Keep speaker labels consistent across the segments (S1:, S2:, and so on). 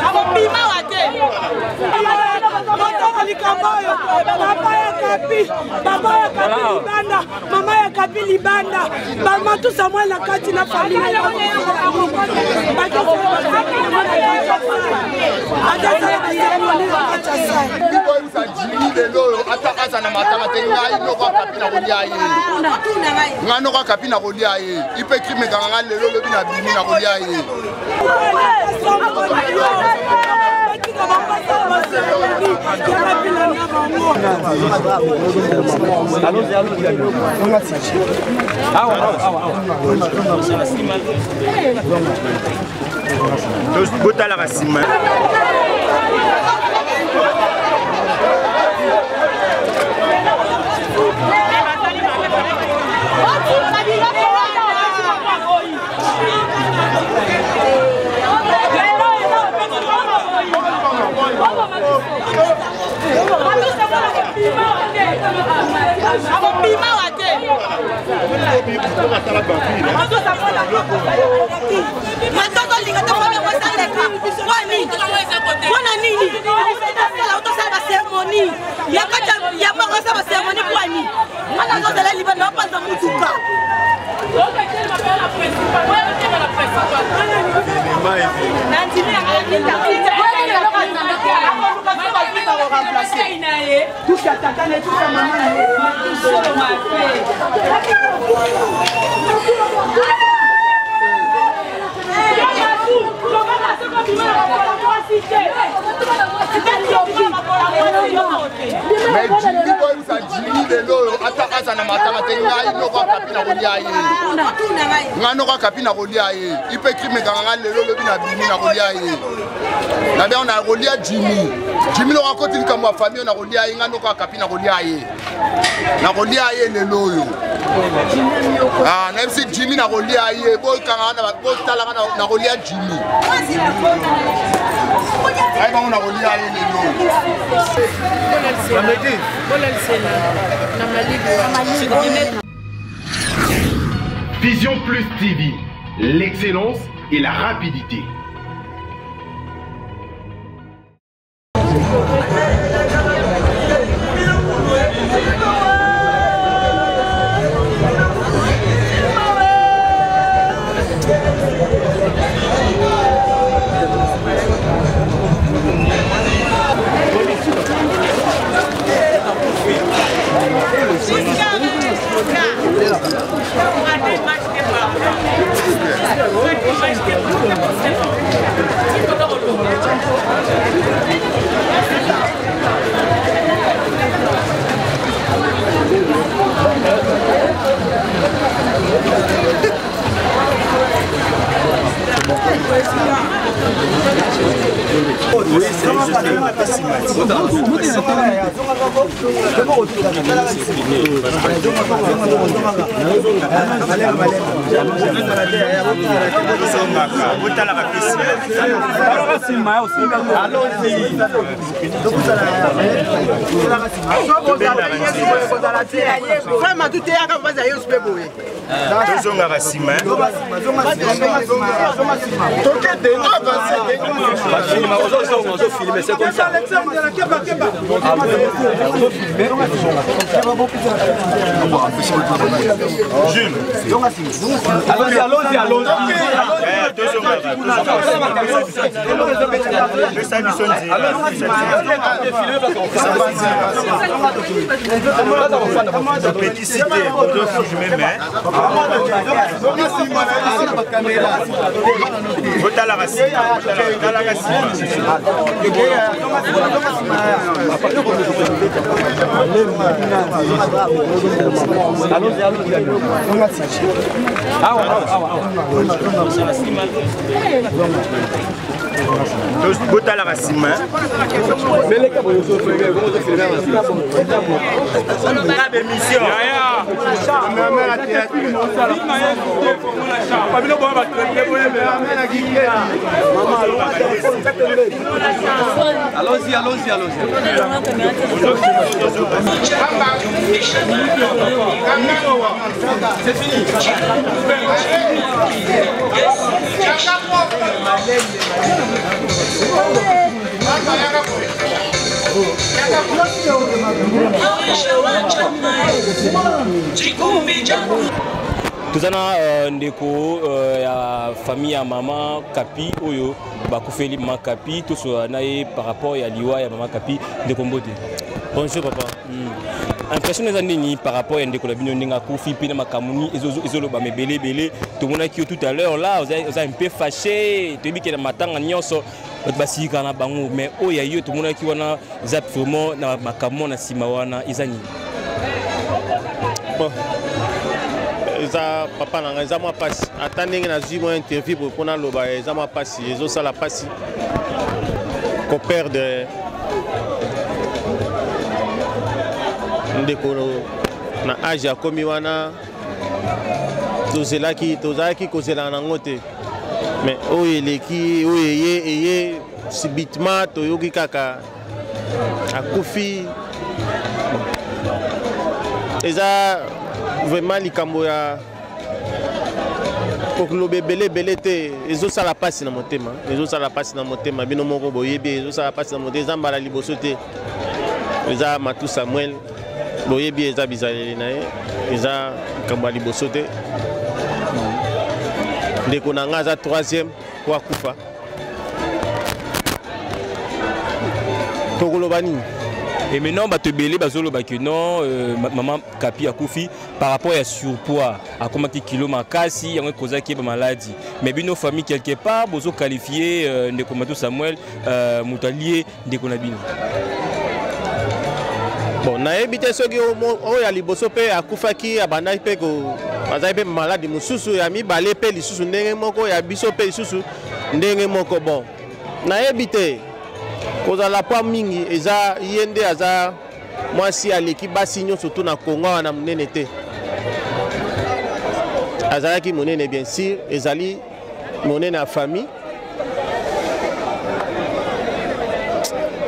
S1: Akobima wa te.
S2: Motoko likambo oyo papa ya kapi, papa ya kapi libanda, mama ya kapi libanda, bamatu Samuel na kati na famille bakesala baseremoni na kati ya sale.
S3: Koyebisa Jimi lelo oyo ata aza na matanga te, ngai noko akapi na kolia ye, ngai noko akapi na kolia ye, ipe crime ekanga ngai lelo lobi na bimi na kolia ye.
S4: Botalaka nsima.
S1: Akobima wa te. Matoto linga te fami kosaleka mpona nini? Tosala baceremonie ya kati ya moko, osala baceremonie pwani nga nazozala libanda, bapanza mutuka.
S2: Tusi ya tata na ye, tusi ya mama na ye.
S3: Mais Jimi, koyebisa Jimi lelo oyo ata aza na matanga te, ngai noko akapi na kolia ye, ngai noko akapi na kolia ye, ipe crime ekanga ngai lelo lobi na bimi na kolia ye, nabengo na kolia Jimi. Jimi noko akoti likambo ya famille na kolia ye, ngai noko akapi na kolia ye, na kolia ye lelo oyo. Nayebisi Jimi na kolia ye, bokanga botalaka na kolia Jimi, ayi bango na kolia ye lelo.
S4: Vision Plus TV, l'excellence et la rapidité. Botalaka nsima. Tozongaka nsima.
S3: Tokende, avance.
S5: Ozofilme, c'est comme ça.
S4: Jules.
S5: Allons-y, allons-y, allons-y.
S4: Tozongaka, pesa biso nzela. Topekisi te tozofilme, mais botalaka nsima, talaka nsima.
S5: Allons-y, allons-y. Awa, awa, awa.
S4: Botalaka nsima. Bémission.
S5: Allons-y, allons-y, allons-y. C'est fini.
S6: Toza na ndeko ya famille ya mama Kapi oyo bakufeli mama Kapi, tosola na ye par rapport ya liwa ya mama Kapi. Ndeko, mbote.
S7: Bonjour papa.
S6: Impression eza nini par rapport ya ndeko na bino ndenge akufi, mpe na makambo nini ezolobama ebele ebele? Tomonaki yo tout à l'heure là, oza un peu fâché. Toyebi ke na matanga nyonso bato basilika na bango, mais oyo ya yo tomonaki wana eza vraiment na makambo na nsima wana, eza nini?
S7: Bon, eza papa na ngai, eza mwa mpasi. Ata ndenge nazwi mwa interview boye mpo naloba, eza mwa mpasi, ezosala mpasi koperdre ndeko na age akomi wana. Tozelaki, tozalaki kozela nango te, mais oyo eleki, oyo eye eye subitement, toyoki kaka akufi. Eza vraiment likambo ya koloba ebele ebele te. Ezosala mpasi na motema, ezosala mpasi na motema. Bino moko boyebi, ezosala mpasi na motema. Eza mbala liboso te. Eza Matu Samuel, boyebi, eza bizaleli na ye, eza likambo ya liboso te. Ndeko na nga aza troisième po akufa. Tokoloba nini?
S6: Et maintenant bato ebele bazoloba ke non, mama Kapi akufi par rapport ya surpoids, akomaki kilo makasi, yango ekozaki ye bamaladi. Mais bino famille, quelque part bozoqualifie ndeko Mato Samuel moto alie ndeko na bino.
S7: Bon, nayebi te soki oyo ya liboso mpe akufaki, abandaki mpe azali mpe maladi mosusu, ya mibale mpe lisusu ndenge moko, ya biso mpe lisusu ndenge moko. Bon, nayebi te. Kozala poids mingi eza ye nde aza mwasi aleki basi nyonso tu na Kongo awa na monene te. Azalaki monene, bien sûr, ezali monene ya famille.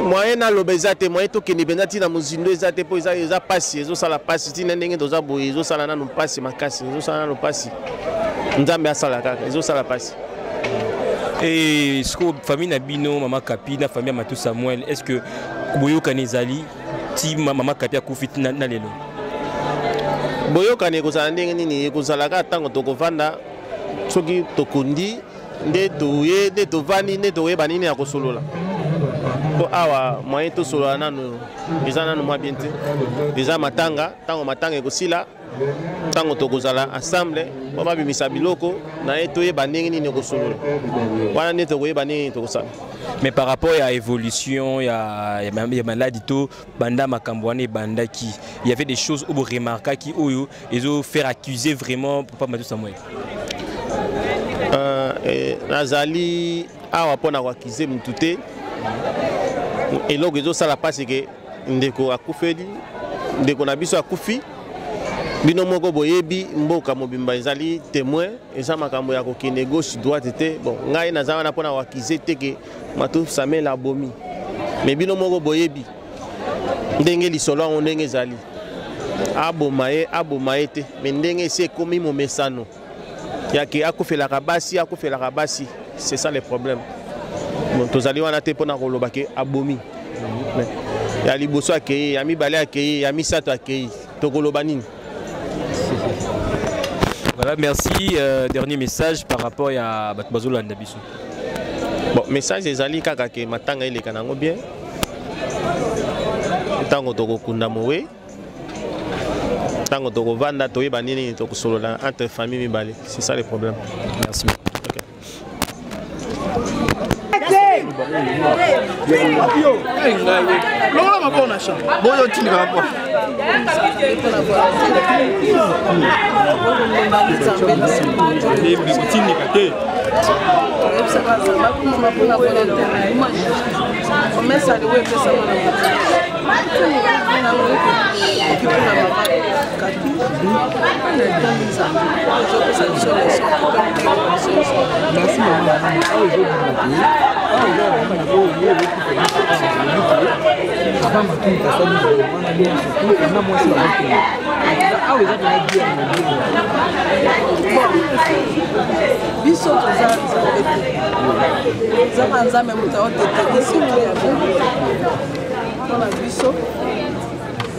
S7: Moyen naloba eza te, moyen tokende mpenza ntina mozindo eza te, mpo eza pasi, ezosala pasi ntina ndenge toza boye, ezosala nanu pasi makasi, ezosala nanu pasi. Nzambe asala kaka, ezosala pasi.
S6: Et sikoyo famille na bino, mama Kapi na famille ya Matou Samuel, est ce que boyokani ezali ti mama Kapi akufi na lelo?
S7: Boyokani ekozala ndenge nini? Ekozala kaka ntango tokovanda, soki tokundi nde toye, nde tovandi, nde toyeba nini ya kosolola, mpo awa moyen tosolola nanu eza nanu mwa bien te. Eza matanga. Ntango matanga ekosila, ntango tokozala ensemble mpo babimisa biloko na ye, toyeba ndenge nini ekosolola wana, nde tokoyeba ndenge nini tokosala.
S6: Mais par rapport ya évolution ya maladie to banda makambo wana ebandaki, il y avait des choses oyo boremarkaki oyo ezofaire accuser vraiment papa Matou Samuel?
S7: Nazali awa mpo na koaccuser mutu te. Eloko ezosala mpasi ke ndeko akufeli, ndeko na biso akufi. Bino moko boyebi, mboka mobimba ezali témoin. Eza makambo ya kokende gauche droite te. Bon, ngai naza wana mpona koaccuser te ke Matu Samuel abomi, mais bino moko boyebi ndenge lisolo yango ndenge ezali. Aboma ye, aboma ye te, mais ndenge esi ekomi momesano yake akufelaka basi, akufelaka basi, c'est ça le problème. Bon, tozali wana te mpona koloba ke abomi. Mais ya liboso akei, ya mibale akei, ya misato akei, tokoloba nini?
S6: Voilà, merci. Dernier message par rapport à bato bazolanda biso.
S7: Bon, message ezali kaka ke matanga eleka nango bien. Ntango tokokunda mowe, ntango tokovanda, toyeba nini tokosolola entre famille mibale. C'est ça le problème.
S6: Merci.
S7: Okay.
S5: Longola maboko na chambre boyo, otindika maboko.
S4: Kotindika te.
S8: Mpona volonté promesse aliwo epesama na moto mpona mama Kapi na Nzambe ezopesa biso leçon.
S9: Merci mama. Awa ezobima te, awa eza papa Matumu asali wana nyonso tu na mwasi bazokende awa, eza mpena bien.
S8: Biso toza Nzambe te, nzambe Nzambe moto aoteteli soki ya mpona biso.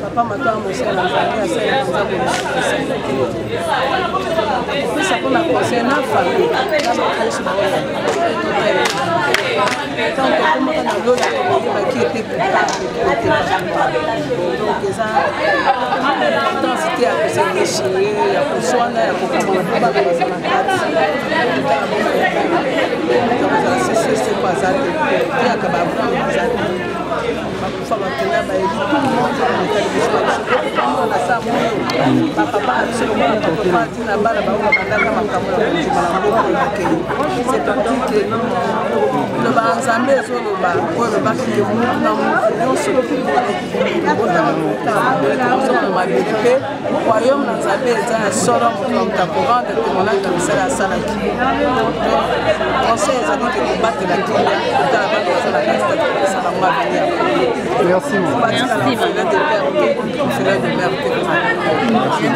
S8: Papa Matoa mosala na Nzambe asali mpenza bolisukisa kopesa mpona conseil na famille na bakristo baoyo ntango tokomaka na lola toyebaki ete coupable te donc eza importance te ya kose déchire ya koswana ya kokoma mpo bana baza na kati tala bongo sesese po aza te teyaka bavrai aza te bakufa bakenda bayebi tout le monde etali biso na sa moyo bapapa na biso lokola papa ntina bana bango babandaka makambo na kondima na mboka oyo bakei c'est pour dire que loba ya nzambe ezoloba oyo elobaki ke mutu na mutu nyonso botama tozonga mabele mpe royaume na nzambe eza ya solo moto na moto akorendre témoignage na misala asalaki conseil ezali ke kobatela kimia kotala bana baza na kati te kopesa bango avenir.
S5: Merci.
S8: Batikala orphelin de père te, orphelin de mère te.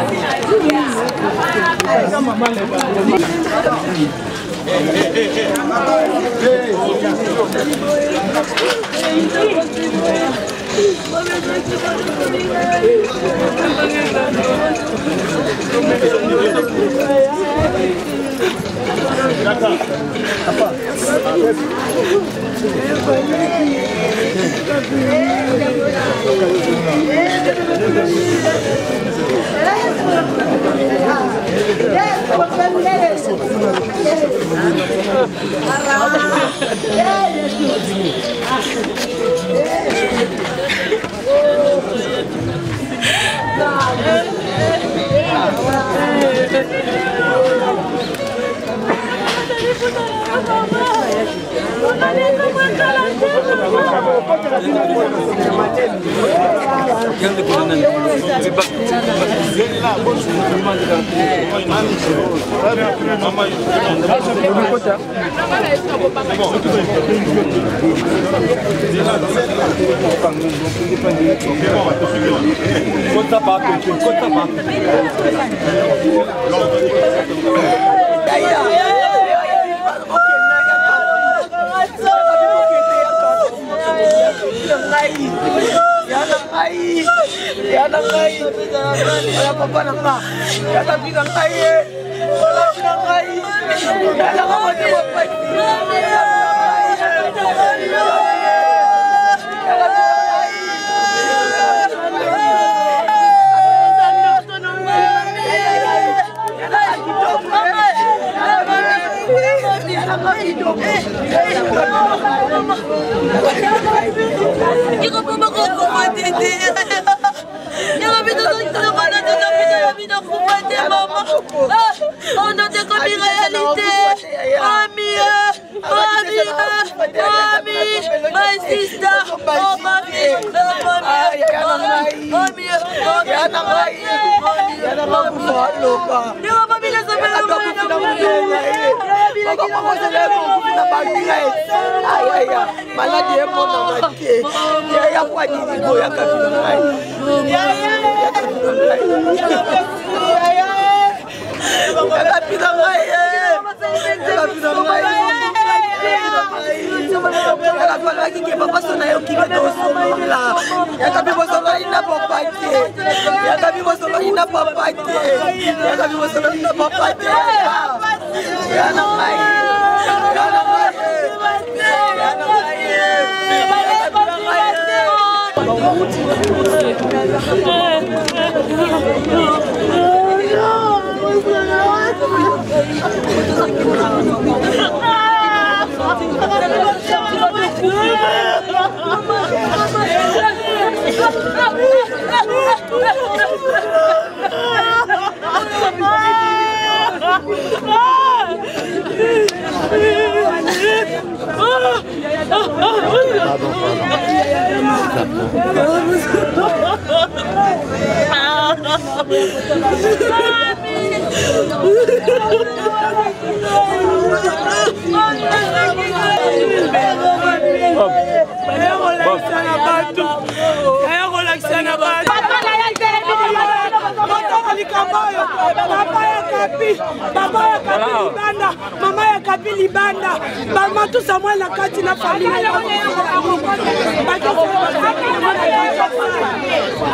S2: Papa ya Kapi, papa ya Kapi libanda, mama ya Kapi libanda, bamatu Samuel na kati na famille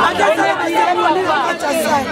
S2: akesala baseremoni na kati ya sale.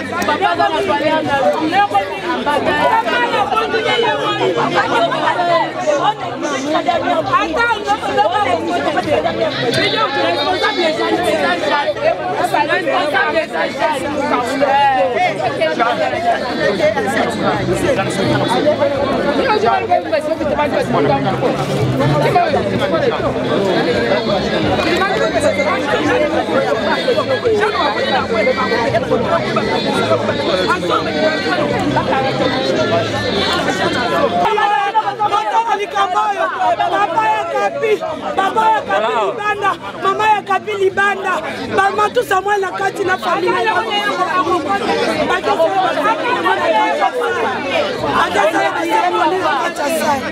S2: Botala likambo oyo, papa ya Kapi, papa ya Kapi libanda, mama ya Kapi libanda, bamatu Samuel na kati na famille akesala baseremoni na kati ya sale.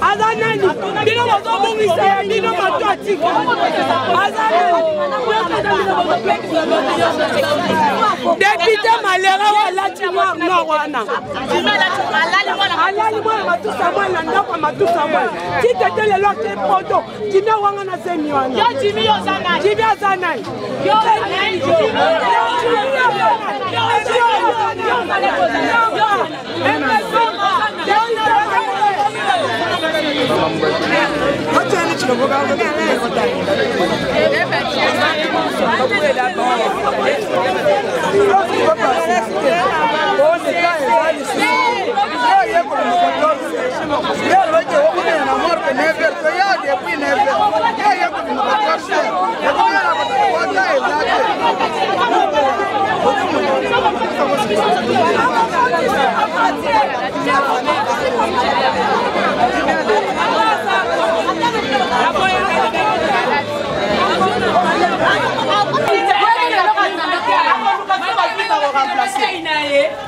S2: Aza nani? Bino bozobungisa ya bino bato atika. Aza nani? Député malheureux oyo alati noir noir wana alali mwana matusa mwana na ndako ya matusa mwana titete lelo ake poto jimi awanga na zemi wana jimi aza nani?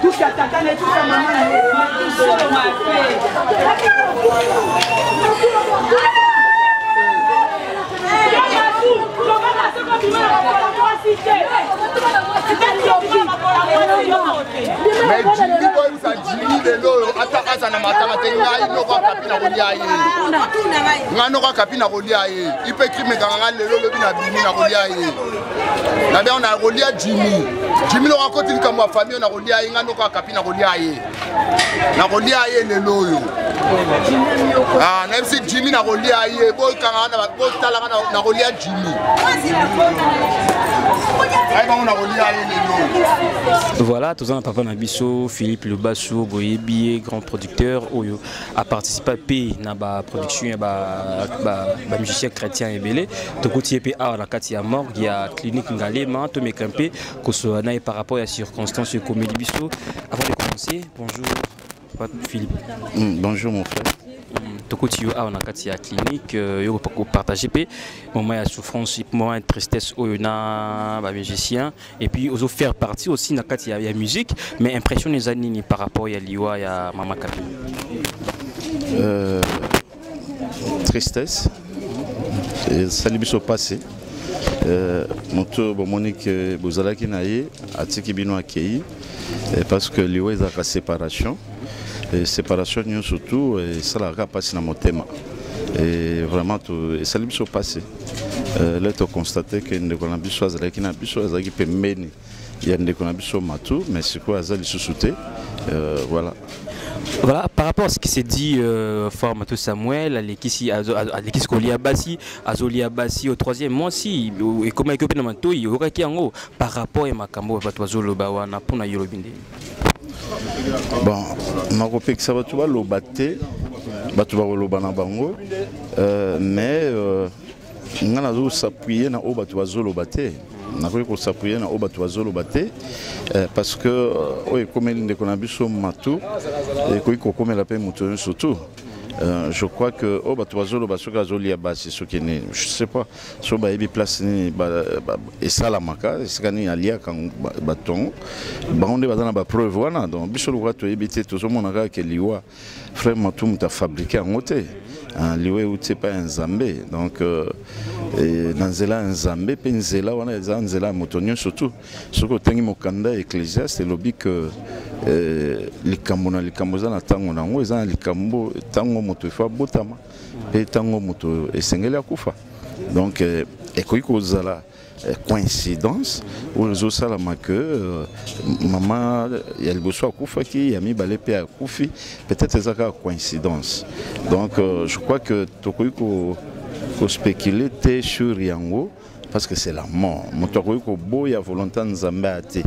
S2: Touche à tata na touche à maman na ye.
S3: Mais Jimmy boyebisa Jimmy lelo oyo ata aza na matanga te, ngai noko Akapi na kolia ye, ngai noko Akapi na kolia ye. Ipe crime ekanga ngai lelo lobi na bimi na kolia ye, nabiango na kolia Jimmy. Jimmy noko akoti likambo ya famille na kolia ye, ngai noko Akapi na kolia ye, na kolia ye lelo oyo. Ah, nayebisi Jimmy na kolia ye, bokanga botalaka na kolia Jimmy, ayi bango na kolia ye lelo.
S6: Voilà, toza na papa na biso Philippe Lubasu, boyebi ye, grand producteur oyo aparticipa mpe na baproduction ya bamusicien chrétien ebele. Tokoti ye mpe awa na kati ya morgue ya clinique Ngalema, tomeka mpe kosola na ye par rapport ya circonstance ekomeli biso. Avant de commencer, bonjour papa Philippe.
S10: Bonjour mon frère.
S6: Tokoti yo awa na kati ya clinique, yo kopartage mpe moment ya souffrance, moment ya tristesse oyo na bamusicien, et puis ozo faire partie aussi na kati ya musique. Mais impression eza nini par rapport ya liwa ya mama Kapi?
S10: Tristesse esali biso passé. Moto bomoni ke bozalaki na ye, atiki bino, akei, parce que liwa ezalaka séparation. Séparation nyonso tu esalaka mpasi na motema. Et vraiment esali biso passé le toconstate ke ndeko na biso azalaki na biso, azalaki pembeni ya ndeko na biso Matu, mais sikoyo aza lisusu te. Voilà.
S6: Voilà, par rapport à ce qui s'est dit, Frère Matou Samuel, alekisi alekisi kolia basi, azolia basi au troisième mois si et comment ekope na matoi oyokaki yango par rapport ya makambo bato bazoloba wana, mpona yo lobi nde?
S10: Bon, nakopekisa bato baloba te, bato bakoloba na bango, mais nga nazosappuye na oyo bato bazoloba te. Nakoki kos'appuyer na oyo bato bazoloba te parce que oyo ekomeli ndeko na biso Matu ekoki kokomela mpe moto nyonso tu. Je crois que oyo bato bazoloba, soki azolia basi, soki nini, je sais pas, so bayebi place nini esalamaka, esika nini aliaka bato yango, bango nde baza na bapreuve wana. Donc biso lokola toyebi te, tozomona kaka ke liwa, frère Matu moto afabriquer yango te. Liwa euti epai ya Nzambe. Donc na nzela ya Nzambe, mpe nzela wana eza nzela ya moto nyonso tu. Soki otangi mokanda ya Ecclésiaste, elobi ke likambo na likambo eza na ntango na yango. Eza na likambo ntango moto efo abotama, mpe ntango moto esengeli akufa. Donc ekoki kozala coïncidence oyo ezosalama ke mama ya liboso akufaki, ya mibale mpe akufi. Peut-être eza kaka coïncidence. Donc je crois que tokoki kospéculer te sur yango, parce que c'est la mort. Moto akoki koboya volonté ya Nzambe aya te.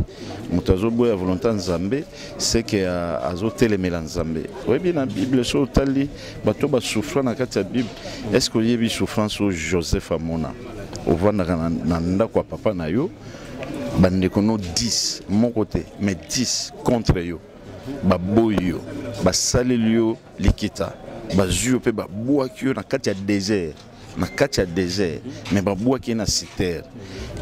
S10: Moto azoboya volonté ya Nzambe, c'est que azotelemela Nzambe. Oyebi, na Bible, so otali bato basouffra na kati ya Bible, est ce que oyebi souffrance oyo Joseph amona? Ovandaka na ndako ya papa na yo, bandeko no 10, moko te mais 10 contre yo, baboyi yo, basaleli yo likita, bazwi yo mpe babwaki yo na kati ya désert, na kati ya désert. Mais babwaki ye na citerne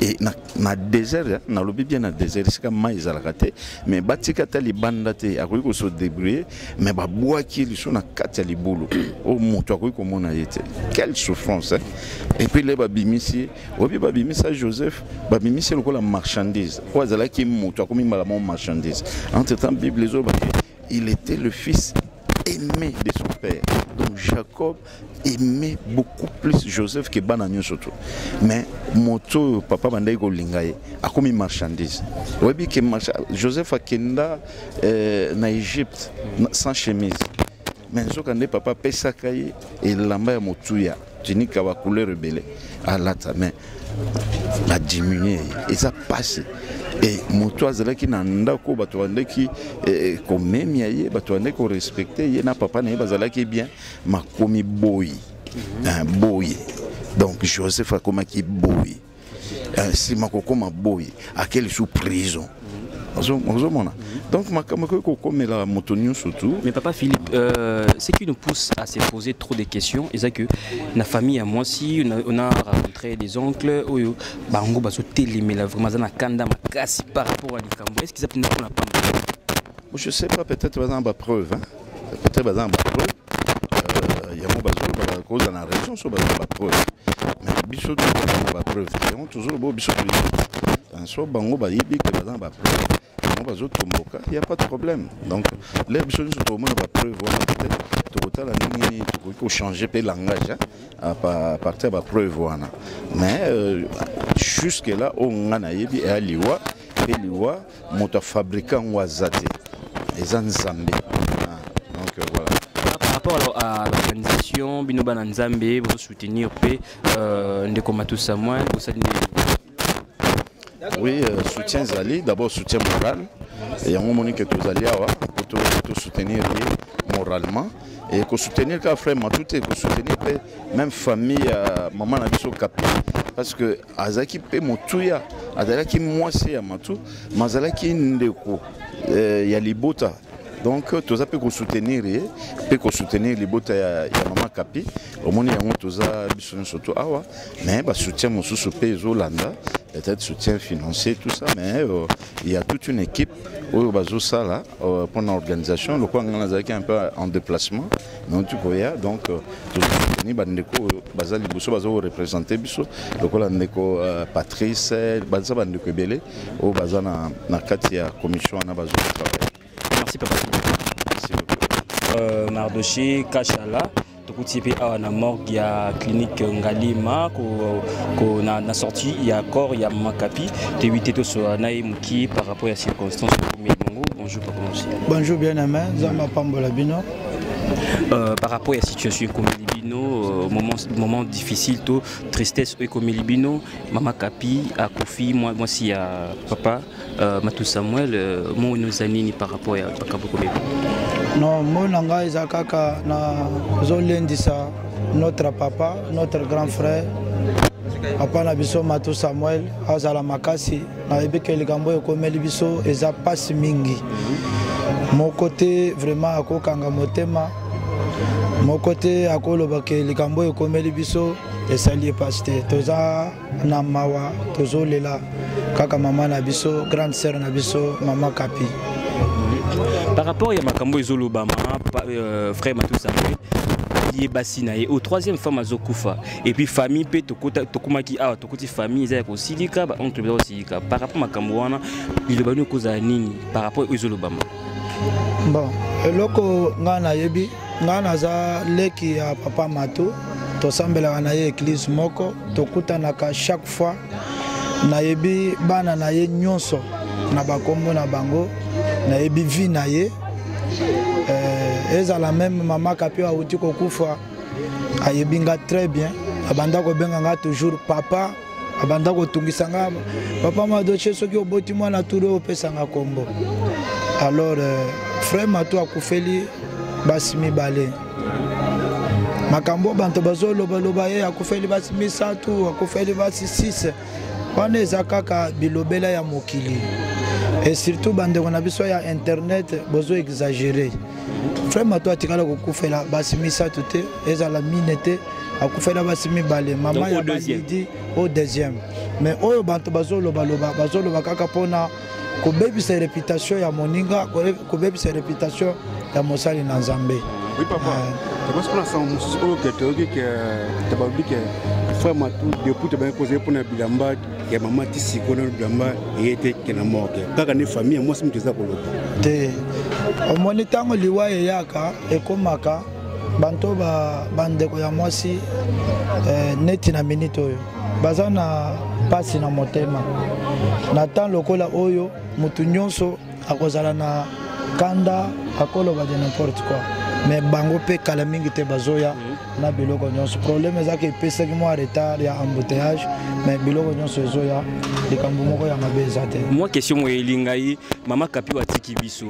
S10: e na désert, nalobi bien, na désert, esika mai ezalaka te. Mais batika ata libanda te, akoki kose débrouiller, mais babwaki ye liso na kati ya libulu oyo moto akoki komona ye te. Quelle souffrance, hein? Et puis le babimisi ye, oyebi, babimisa Joseph, babimisi ye lokola marchandise. Oyo azalaki moto akomi mbala moko marchandise. Entre temps, Bible ezolobaki il était le fils aimé de son père. Donc Jacob aimait beaucoup plus Joseph que bana nyonso to. Mais moto oyo papa bandaki kolinga ye akomi marchandise. Oyebi ke Joseph akenda na Égypte sans chemise. Mais nzoka nde papa apesaka ye elamba ya motuya, tunika bacouleur ebele alata, mais badiminuer ye. Eza pasi. E moto azalaki na ndako, bato bandaki komemia ye, bato bandaki korespecter ye na papa na ye, bazalaki bien, makomi boyi, boyi. Donc Joseph akomaki boyi. Nsima kokóma boyi, ake lisusu prison. Ozomona, donc makambo ekoki kokomela moto nyonso tu.
S6: Mais papa Philippe, ce qui nous pousse à se poser trop de questions, c'est que la famille à moi aussi, on a rencontré des oncles oyo bango bazotelemela vraiment, aza na kanda makasi par rapport à likambo. Est ce qu'ils apena mpona pamba?
S10: Je sais pas, peut-être baza na bapreuve, hein? Peut-être baza na bapreuve yango bazoloba, bakoza na raison so baza na bapreuve. Mais biso toza na bapreuve te, yango tozoloba oyo biso toyebi. So bango bayebi ke baza na bapreuve, bango bazotomboka, y a pas de problème. Donc lere biso nyonso tokomona bapreuve wana, peut-être tokotala ndenge nini tokoki kochanger mpe langage, hein, à partir ya bapreuve wana. Mais jusque là, oyo nga nayebi eya liwa, mpe liwa moto afabriquer yango aza te, eza Nzambe. Ah, donc voilà.
S6: Par rapport alors à l'organisation, bino bana Nzambe bozosoutenir mpe ndeko Matu Samuel, bosali nde?
S10: Oui, soutien ezali d'abord soutien moral. Yango omoni ke tozali awa po tosoutenir ye moralement et kosoutenir kaka frère Matu te, kosoutenir mpe même famille ya mama na biso Kapi, parce que azalaki mpe motuya, azalaki mwasi ya Matu, ma azalaki ndeko ya libota. Donc toza mpe kosoutenir ye mpe kosoutenir libota ya mama Kapi. Omoni yango, toza biso nyonso to awa. Mais basoutien mosusu mpe ezolanda, peut-être soutien financier, tout ça. Mais il y a toute une équipe oyo bazosala mpona organisation. Lokola ngai nazalaki un peu en déplacement, nauti koya, donc tozosoutenir bandeko oyo baza liboso, baza koreprésenter biso, lokola ndeko Patrice. Baza bandeko ebele oyo baza na kati ya commission wana, bazotravailler.
S6: Merci papa.
S10: Merci beaucoup.
S6: Mardoché Kachala, tokuti mpe awa na morgue ya clinique Ngalima ko na sortie ya corps ya mama Kapi. Toyebi te, tosola na ye moki par rapport ya circonstance okomeli bongo. Bonjour papa Mosi.
S5: Bonjour bien aimé, Nzambe apambola bino.
S6: Par rapport ya situation ekomeli bino, moment difficile to tristesse oyo ekomeli bino, mama Kapi akufi, mwasi ya papa Matu Samuel, mono eza nini par rapport ya makambo ekomeli?
S5: Non, moi na ngai eza kaka nazolendisa notre papa, notre grand frère. Papa na biso Matou Samuel azala makasi, nayebi ke likambo oyo ekomeli biso eza pasi mingi. Moko te vraiment akokanga motema, moko te akoloba ke likambo oyo ekomeli biso esali ye pasi te. Toza na mawa, tozolela kaka mama na biso, grande sœur na biso, mama Kapi.
S6: Par rapport ya makambo ezolobama, frère Matou Samuel ye basi na ye au troisième femme azokufa, et puis famille mpe tokomaki awa, tokoti famille eza ya kosilika, ba oncle baza kosilika par rapport makambo wana. Liloba nini okozala nini par rapport oyo ezolobama?
S5: Bon, eloko ngai nayebi, ngai naza leki ya papa Matou, tosambelaka na ye église moko, tokutanaka chaque fois. Nayebi bana na ye nyonso na bakombo na bango, nayebi vie na ye. Ezala même mama Kapi awuti kokufa, ayebi nga très bien, abanda kobenga nga toujours papa, abanda kotungisa nga papa Madoche, soki oboti mwana turu oyo opesa nga kombo. Alors frère Matou akufeli basi mibale. Makambo banto bazolobaloba ye akufeli basi misato, akufeli basi 6, wana eza kaka bilobela ya mokili. Et surtout bandeko na biso ya internet bozo exagérer. Frère Matou atikala kokufela basi misato te, ezala mine te, akufela basi mibale, mama ya Balidi au deuxième. Mais oyo banto bazolobaloba, bazoloba kaka mpona kobebisa réputation ya moninga, kobebisa réputation ya mosali na Nzambe.
S11: Oui papa, parce que na mosusu oyo ke toyoki ke tobalobi ke frère Matou depuis tobaki kozali mpona bilamba ya mama ti sikoyo nano bilamba eye te ke na morgue, kaka nde famille ya mwasi moto eza koloba.
S5: Te, omoni ntango liwa eyaka, ekomaka banto bandeko ya mwasi neti na minute oyo baza na pasi na motema. Na temps lokola oyo motu nyonso akozala na kanda, akoloba de n'importe quoi, mais bango mpe kala mingi te bazoya na biloko nyonso. Problème ezaki epesaki mwa retard ya embouteillage, mais biloko nyonso ezoya, likambo moko ya mabe eza te.
S6: Mwa question moyo elingai ngai, mama Kapi atiki biso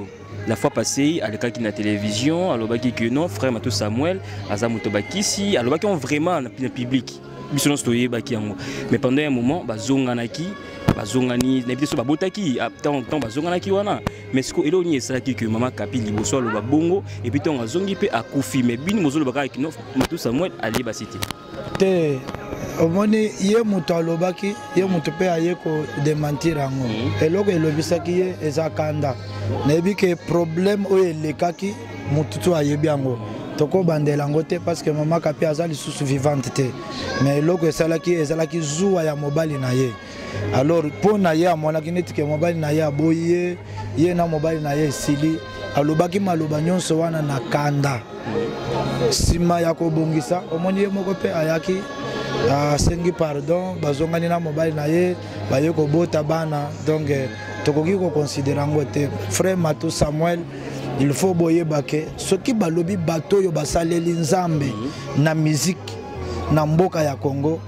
S6: la fois passée, alekaki na télévision, alobaki que non, frère Matou Samuel aza moto bakisi, alobaki on vraiment na public, biso nyonso toyebaki yango. Mais pendant un moment bazonganaki, bazongani na biso, babotaki ntango bazonganaki wana. Mais siko eloko nini esalaki ke mama Kapi liboso aloba bongo, et puis ntango azongi mpe akufi, mais bino bozoloba kaka kino Matou Samuel aliyebasi te?
S5: Te, omoni ye moto alobaki, ye moto mpe aye kodementir yango. Eloko elobisaki ye eza kanda. Nayebi ke problème oyo elekaki, motu to ayebi yango, tokobandela yango te parce que mama Kapi aza lisusu vivante te. Mais eloko esalaki ezalaki zuwa ya mobali na ye. Alors mpo na ye amonaki neti ke mobali na ye aboyi ye, ye na mobali na ye esili, alobaki maloba nyonso wana na kanda. Nsima ya kobongisa, omoni ye moko mpe ayaki asengi pardon, bazongani na mobali na ye, baye kobota bana. Donc tokoki koconsidere yango te. Frère Matou Samuel, il faut boyeba ke soki balobi bato oyo basaleli Nzambe na musique na mboka ya Congo,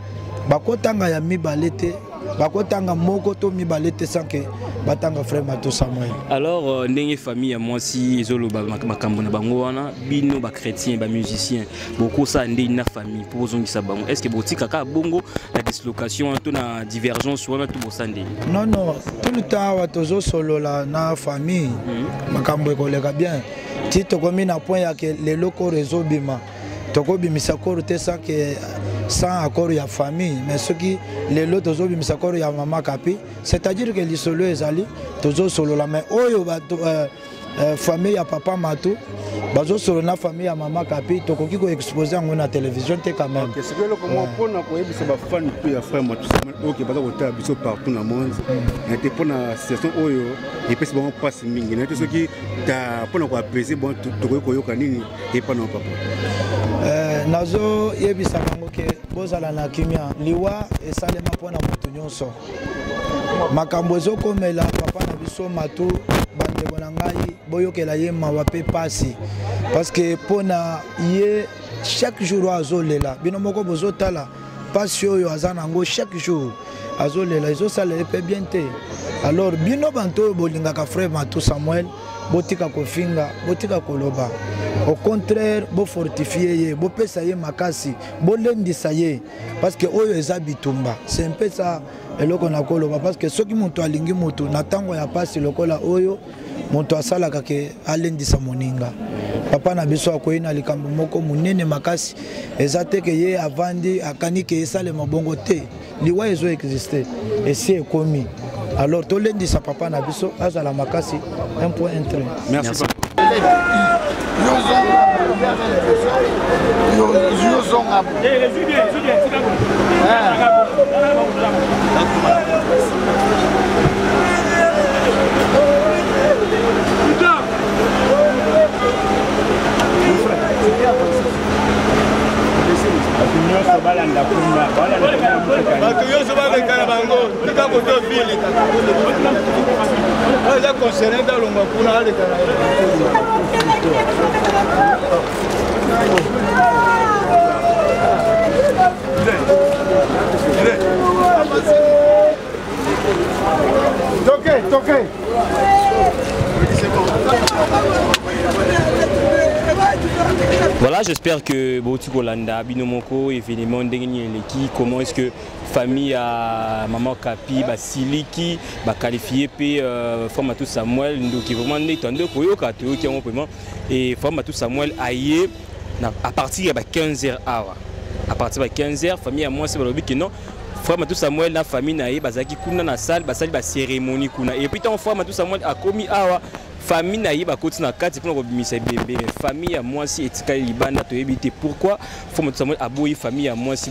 S5: bakotanga ya mibale te, bakotanga moko to mibale te sans que batanga frère Matou Samuel.
S6: Alors ndenge famille ya mwasi ezoloba makambo na bango wana, bino ba chrétien, ba musicien, bokosala ndenge na famille po bozongisa bango? Est ce que botika kaka bongo na dislocation wana to na divergence wana to bosala ndenge?
S5: Non, non, tout le temps awa tozosolola na famille, makambo ekoleka bien ti tokomi na point ya ke lelo koro ezobima. Tokobimisa koro te sans que sans accord ya famille. Mais soki lelo tozobimisa koro ya mama Kapi, c'est-à-dire que lisolo ezali, tozosolola. Mais oyo bato famille ya papa Matou bazosolola na famille ya mama Kapi, tokoki koexpose yango na télévision te quand même.
S11: Okay, sikoyo eloko moko mpona koyebisa bafani to ya frère Matou Samuel oyo baza kotala biso partout na monde na te, mpona situation oyo epesi bango mpasi mingi na te, soki mpona koapese bon, tokoki koyoka nini epa na papa?
S5: Nazoyebisa bango ke bozala na kimia, liwa esalema mpona moto nyonso. Makambo ezokomela papa na biso Matou, bandeko na ngai, boyokela ye mawa mpe pasi, parce que mpona ye chaque jour oyo azolela, bino moko bozotala pasi oyo aza nango, chaque jour azolela, ezosala ye mpe bien te. Alors bino banto oyo bolingaka frère Matou Samuel, botika kofinga, botika koloba. Au contraire, bofortifie ye, bopesa ye makasi, bolendisa ye, parce que oyo eza bitumba. C'est un peu ça eloko nakoloba, parce que soki moto alingi moto na ntango ya pasi lokola oyo, moto asalaka ke alendisa moninga. Papa na biso akwei na likambo moko monene makasi, eza te ke ye avandi akani ke esalema bongo te. Liwa ezo existe, esi ekomi. Alors tolendisa papa na biso azala makasi, un point un trait.
S3: Merci.
S4: Bato nyonso balanda kuna,
S12: bato nyonso baleka na bango, tika koto ville oyo eza concerne, talongwa kuna, aleka na.
S3: Toquez, toquez.
S6: Voilà, j'espère que bouti kolanda bino moko événement ndenge nini eleki, comment est-ce que famille ya maman Kapi basiliki, baqualifie mpe frère Matou Samuel ndoki. Vraiment nde tande koyoka, toyoki yango vraiment. Et frère Matou Samuel aye na, à partir ya ba 15 heures awa, à partir ya ba 15 heures, famille ya mwasi balobi ke non, frère Matou Samuel na famille na ye bazalaki kuna na salle, basali ba cérémonie kuna. Et puis ntango frère Matou Samuel akomi awa, famille na ye bakoti na kati mpona kobimisa ebembe, mais famille ya mwasi etikali libanda. Toyebi te pourquoi frère Matou Samuel aboyi famille ya mwasi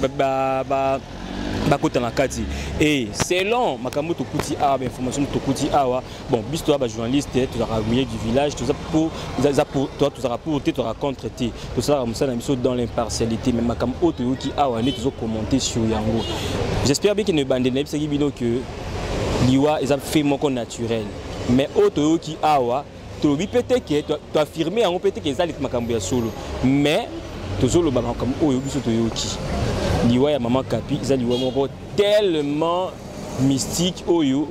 S6: bakota na kati. Et selon makambo tokuti awa, bainformation tokuti awa, bon, biso toza bajournaliste, tozalaka milieu du village, toza pour, eza pour, tozalaka pour te, tozalaka contre te, tosalaka mosala na biso dans l'impartialité. Mais makambo oyo toyoki awa nde tozocommenter sur yango. J'espère bien ke na ebandeli nayebisaki bino ke liwa eza fait moko naturel, mais oyo toyoki awa, tolobi mpe te ke toaffirme yango mpe te ke eza makambo ya solo, mais tozoloba makambo oyo biso toyoki. Liwa ya mama Kapi eza liwa moko tellement mystique oyo.